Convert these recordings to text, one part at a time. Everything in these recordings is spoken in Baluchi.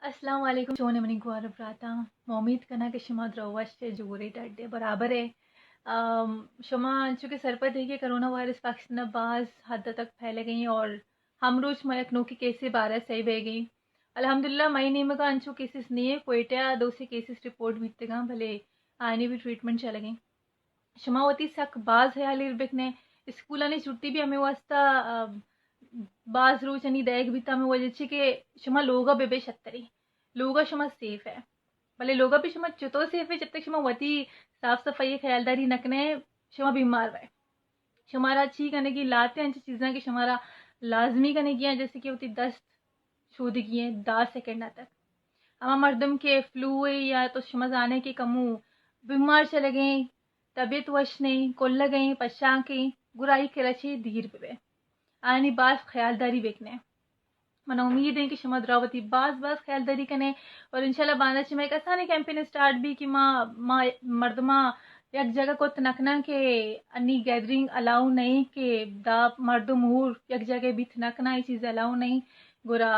السلام علیکم، چون ئے منی گوار براتاں؟ ما امید کناں کہ شما درا وش ئے، جوڑ ئے، ڈڈ ئے، برابر ئے۔ ام، شما انچو کہ سرپد ئے کہ کرونا وائرس پاکستان ءَ باز حد تک پھیلگ ءَ ایں اور ہم روچ ما یک نوکیں کیسے بارہ سہی بیگ ءَ ایں۔ الحمدللہ مئے نیمگ ءَ انچو کیسز نہ ایں، کوئٹہ ءَ دو سے کیسز رپورٹ بیتگ آں، بلے آیانی بھی ٹریٹمنٹ چلگ ءَ ایں۔ شما وتی سک باز خیال ایر بکنے۔ اسکولانی چھٹی بھی ہمے واسطہ، آ، باز روچانی دئیگ بیتا، ہمے وجہ چی کہ شما لوگا بہ بے شتری۔ لوگا شما سیف ئے۔ بلے لوگا بھی شما چطور سیف ئے؟ جب تک شما وتی صاف صفائی خیالداری نہ کنے، شما بیمار بئے۔ شمارا چی کنگی، لہتے انچیں چیزاں کہ شمارا لازمی کنگی ایں، جیسے کہ وتی دست شودگی ایں دہ سیکنڈ تک۔ ہما مردم کہ فلو ئے یا تو شما زانے کہ کمو بیمار چلگ ءَ ایں، طبیعت وش نہ ایں، کلگ ءَ ایں، پشانک ایں، گڑا آئی کرا چہ دیر بہ بئے۔ آیانی باز خیالداری بکنے۔ من امید ایں کہ شما درا وتی باز باز خیالداری کنے اور انشاءاللہ باندا چہ مئے کسانیں کیمپین اسٹارٹ بی کہ ما، ما مردماں یک جاگہ کت نہ کناں کہ انی گیدرنگ الاؤ نہ ایں کہ دہ مردم ہور یک جاگہ بیت نہ کناں، اے چیز الاؤ نہ ایں۔ گڑا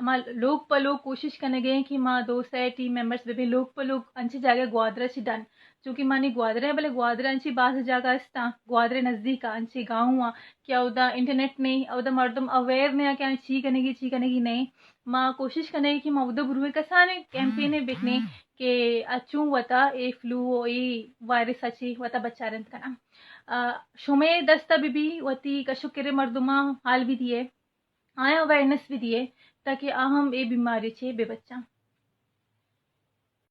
ما لوگ پہ لوگ کوشش کنگ ءَ ایں کہ ما دو سئے ٹیم ممبرز بہ بیں، لوگ پہ لوگ انچیں جاگہ گوادر ءَ چہ ڈن، چونکہ مانی گوادر ءَ، بلے گوادر ءَ انچیں باز جاگہ استاں، گوادر ءِ نزدیک ءَ انچیں گاؤں آں کہ اودا انٹرنیٹ نہ ایں، اودا مردم اویئر نہ آں کہ آں چی کنگی، چی کنگی نہ ایں۔ ما کوشش کنگ ءَ ایں کہ ما اودا برویں، کسانیں کیمپینے بکنیں کہ آ چون وتا اے فلو ءُ اے وائرس ءَ چہ وتا بچارنت کناں۔ آ، شمئے دست ءَ بہ بی، وتی کش ءُ کرے مردماں حال بہ دیئے، آیاں اویئرنس بہ دیئے، تاکہ آ ہم اے بیماری چہ بہ بچاں۔